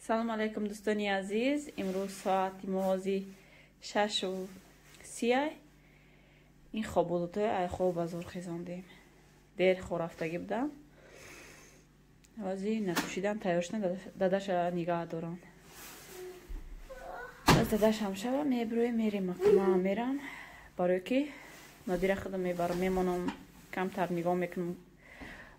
Салом алейкум, дӯстони азиз. Имрӯз соати мози 6:30. Ин хоболутои ай хоб ба зур хезондем. Дер хорафтагӣ будам. Ози напӯшидан тайёр шудан, дадаша нигаҳ дорам. Аз дадашам шава меброем, мерем, ман мерам, барое ки Нодира худам мебарам, мемонам, камтар нигоҳ мекунам,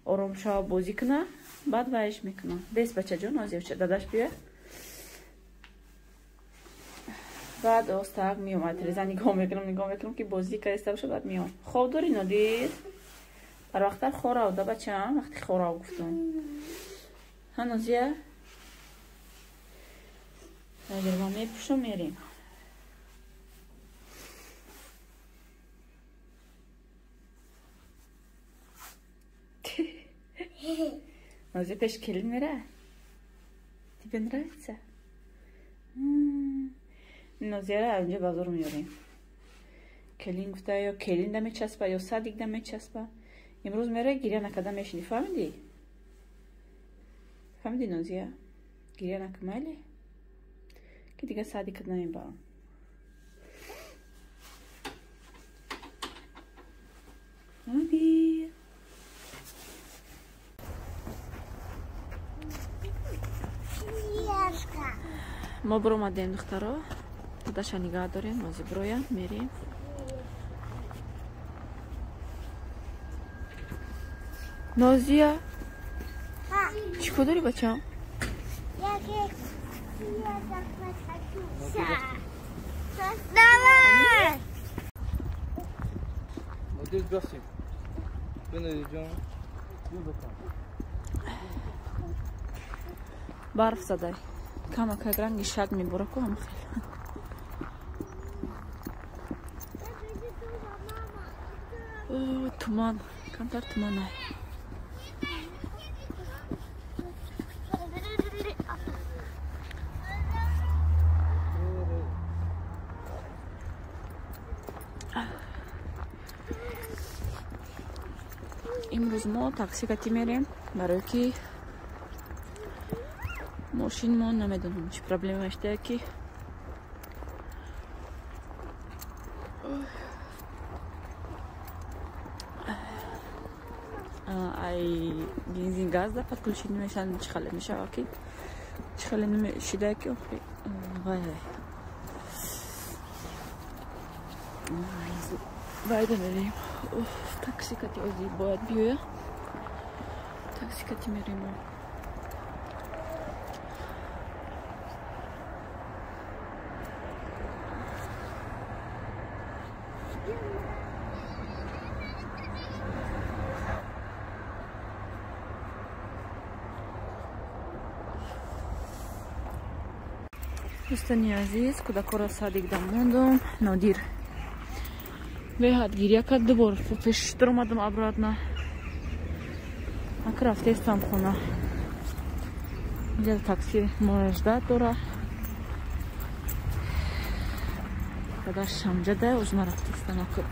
ором шава, бозӣ куна, баъд вайш мекунам. Бес бачаҷон, ози дадаш биё. Баъд остак меомад, телевизор нигоҳ мекунам, ки бозӣ карда боша, баъд меом. Хоб дорӣ, Нодир? Ҳар вақттар хорав да бачаам, вақти хорав гуфтам. Ҳа, Нозия? Нодир, ман мепӯшам, мерем. Нозия пеш келин мера? Тебе нравится? Нозияра инҷа ба зур меорем. Келин гуфта, ё келин да мечаспа, ё садик да мечаспа. Имрӯз мера, гиря накарда мешини, фаҳмидӣ? Фаҳмидӣ, Нозия? Гиря накун, майли? Ки дига садикат намебарам. Нодир. Мо биромадем, духтаро. Дадаша нигаҳ дорем, ози бироям, мерем. Нозия, чӣ кор дорӣ, бачам? Барф задай. Камакак ранги шак мебора ку ҳам хел. Туман, камтар туманай. Имрӯз мо такси кати мерем, барое ки мошин мо намедонам чӣ проблема иштая, ки ай бензин газ да подключить намешавад, чӣ хеле мешава, ки чӣ хеле намешидая, ки охи вай вайда мерем. Такси кати ози бояд биёя, такси кати мерем. Дӯстони азиз, кӯдакоро садик да мондум. Нодир беҳад гиря кард, дубор пеш дуромадам обратно. Ака рафтестам хона. Инҷа такси моро ждать дора. Дадаш ҳамҷада, уж нарафтестам ака.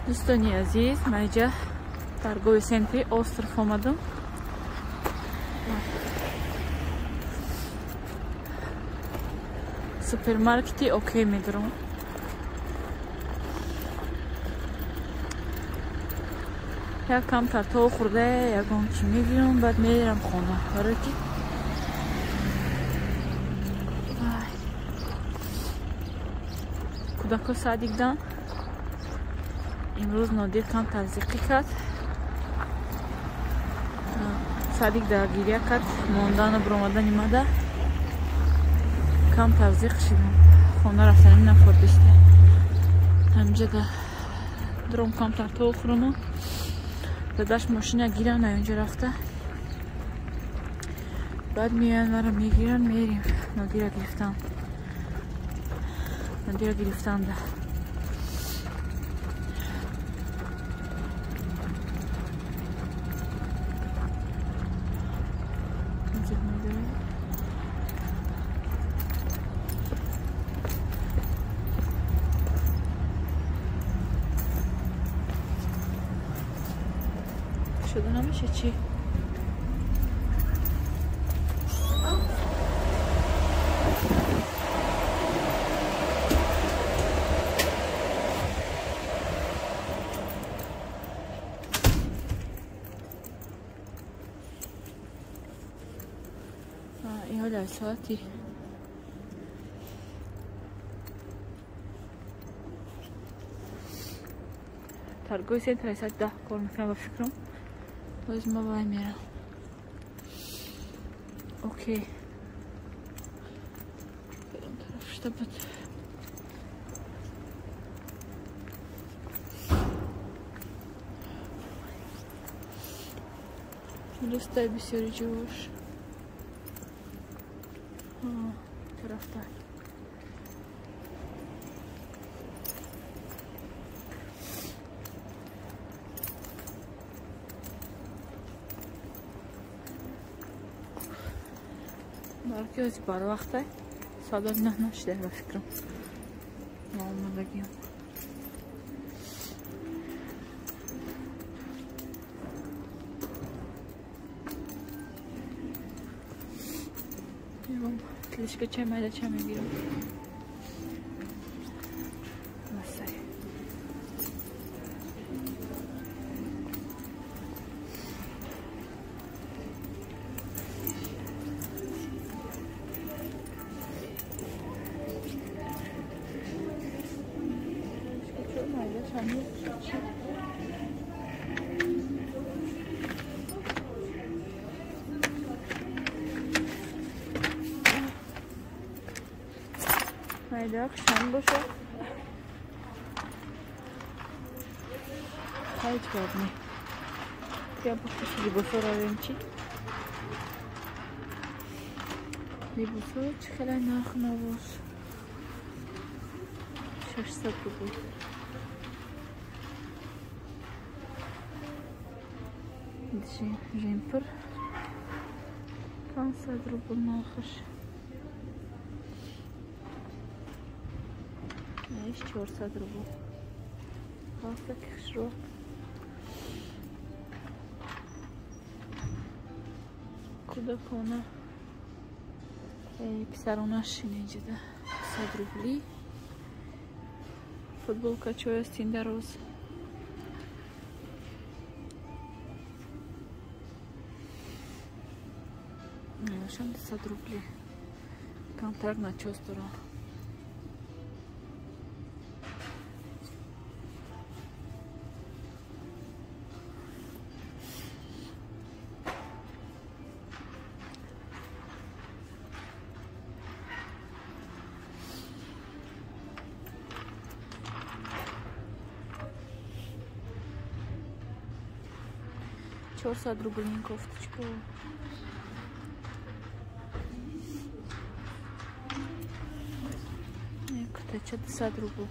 Дӯстони азиз, ман инҷа торговый центри Остров омадам. Супермаркети Окей медурам. Як камтар то хӯрда ягон чӣ мегирам, баъд мерам хона. Барои ки кӯдако садик дан. Имрӯз Нодир камтар зиқӣ кард. Садик да гиря кард, мондану биромадан имада. Камтар зиқ шидам. Хона рафтаним нафордиста. Ҳамҷа да дром камтар то хӯрама. Дадаш мошина гиран, аёнҷа рафта. Баъд меоянд, маро мегиранд, мерим. Нодира гирифтан. Нодира гирифтанда. Шуда намеша чӣ? Ин соати торговый центр соати 10 кор мекунам ба фикрам. Боз ма вай мерам. Окей. Кадом тараф шуда буд? Дӯстай бисёри ҷӯш. Тарафта. Балки ози барвақтай. Соат 9 нашуда ба фикрам. Ма омадагиам. Клишка чай майда чай мегирам. Масай. Клишка чай майда чай мегирам. Майда хушам боша. Ҳеҷ гап не. Я бо либосо равем чӣ? Либосо чӣ хеле нарх навоз. 600 рубл. Жемпер 500 рубл нархаш. 400 рубл. Ҳафта хушро. Кӯдакона писаронаш инҷода 100 рубли. Футболка чой аст ин дароз. Шам 100 рубли. Камтар начос дора. 400 рублей кофточку. Кутача 200 рублей.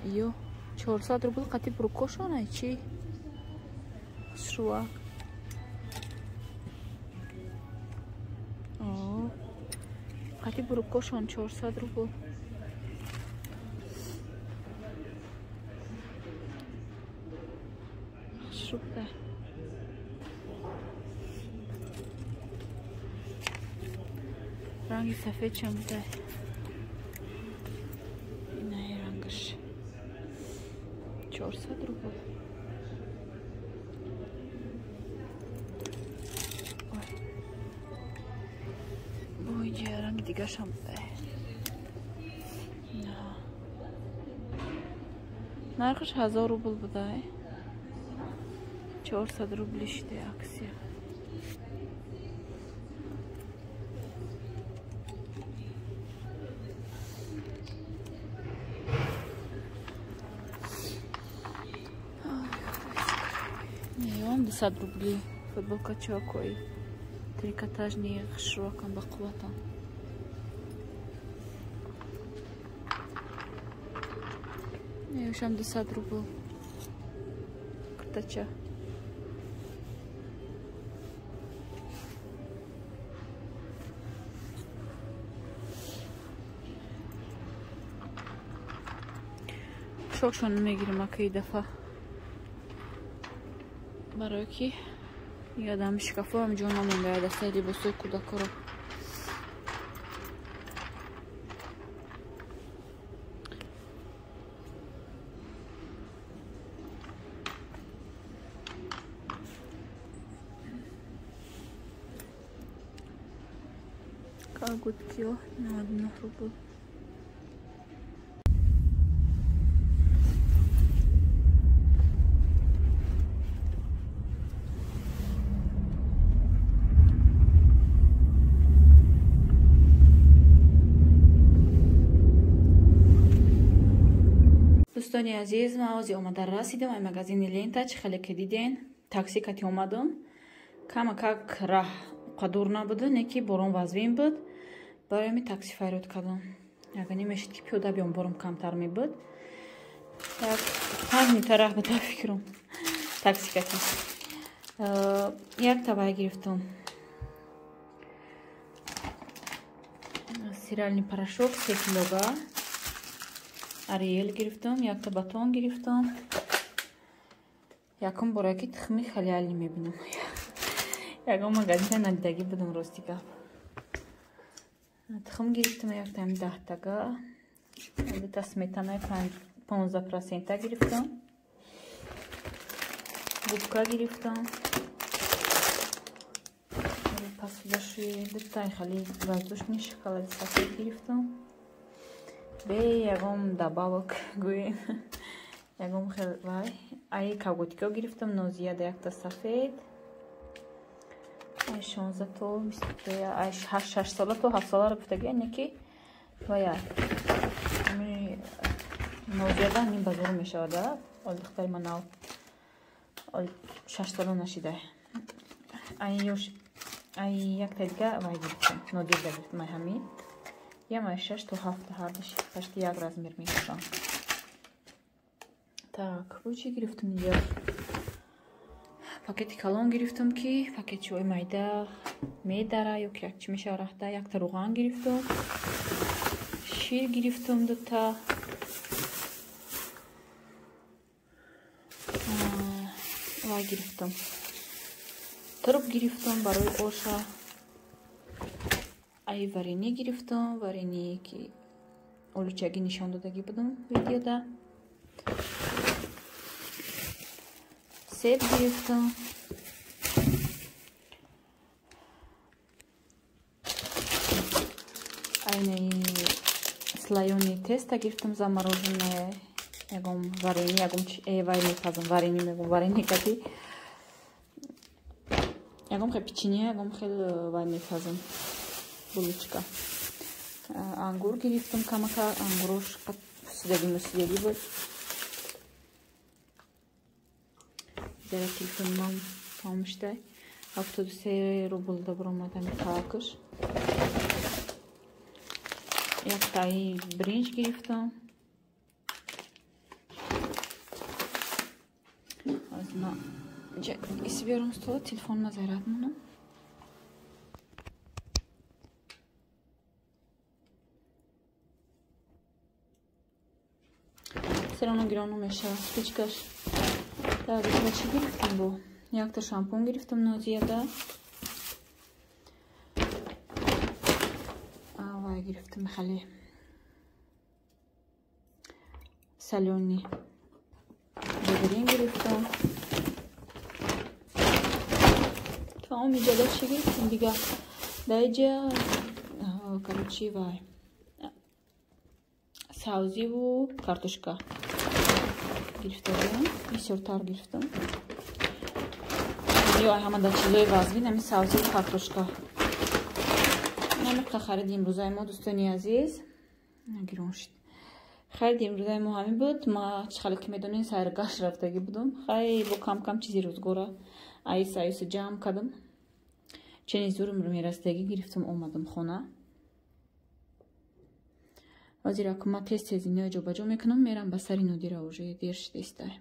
Ё 400 рублей қати брукошона чи? Шуа. Қати брукошон 400 рубл. Шукта. Ранги сафед чам будай. Инаи рангаш 400 рубл. Бо инҷа ранги дигашам будай. Нархаш 1000 рубл будай. 400 рубли шиде аксия. Меём 200 рубли футболка чокои трикотажни хушрӯакан ба қувватан. Меёшам 200 рубл куртача. Шокшон мегирим акаи дафа. Барои ки ядам шкафоам ҷо намонда, дастаи либосои кӯдакоро. Колготкио 99 рубл. Дӯстони азиз, ман ҳозир омада расидам ай магазини Лента. Чӣ хеле ки диден, такси кати омадам. Камакак раҳ қадур набуда, не ки борон вазвин буд. Барои ҳамин такси файрод кардам. Агар намешид ки пиёда биём, бором камтар мебуд. Так 5 минута раҳ буда фикрам такси кати. Як табай гирифтам. Стиральный порошок 3 килога. Ариэл гирифтам, якта батон гирифтам. Якум бора ки тухми халялӣ мебинам. Ягон магазина надидагӣ будам, рости гап. Тухм гирифтам, якта ҳами 10тага. Дута сметанаи 15% гирифтам. Губка гирифтам. Пасудаши дута хали воздушный шоколади сафед гирифтам. Бе ягон добавок гӯем, ягон хел вай. Ай колготикао гирифтам, нозияда якта сафед. Ай 16 то 22, ай 6 сола то 7 соларо гуфтагӣ, не ки вай нозияда ҳамин базор мешавад. Ол духтари ман нав ол 6 сола нашида. Ай ёш ай якта дига вай гирифтам, нодирда гирифтам ай ҳамин. Я май 6 то 7 ҳардаш почти як размер мепӯшам. Так, бо чӣ гирифтам инҷа? Пакети калон гирифтам, ки пакетчиҳои майда медара ё ки якчи мешава рахта. Якта руған гирифтам, шир гирифтам дута, вай гирифтам, турб гирифтам барои оша. Ай варенье гирифтам, варенье ки олучагӣ нишон додагӣ будам видеода. Себ гирифтам. Айнаи слоёни теста гирифтам замороженное. Ягон варенье, ягон вай мепазам, варенье мегум, варенье кати. Ягон хел печенье, ягон хел вай мепазам. Булочка. Ангур гирифтам камака, ангурош пусидагӣ мусидагӣ буд. Зара телефони ман тамом шуда. 73 рубл добро омадам калакаш. Яктаи бринҷ гирифтам. Аз ма исберум стола, телефон ма заряд монам. Все равно гирон мешава спичкаш. Так, чӣ гирифтам бо? Якта шампун гирифтам Нозияда. Вай гирифтам хеле солёный бедрин гирифтам. Тамом иҷода чӣ гирифтам дига? Даиҷа короче вай савзиву картошка гирифта будам, бисёртар гирифтам. Ё ҳама да чизои вазнин ҳами савзиву картошка. Намиқа хариди имрӯзаи мо, дӯстони азиз, гирон шид. Хариди имрӯзаи мо ҳамин буд. Ма чӣ хеле ки медонед, сайргашт рафтагӣ будам. Хай бо кам-кам чизи рӯзгора айс айс ҷамъ кардам. Чени зурм мерасидагӣ гирифтам, омадам хона. Ҳозир акма тез тез иноя ҷобаҷо мекунам, мерам ба сари Нодира, уже дер шидестай.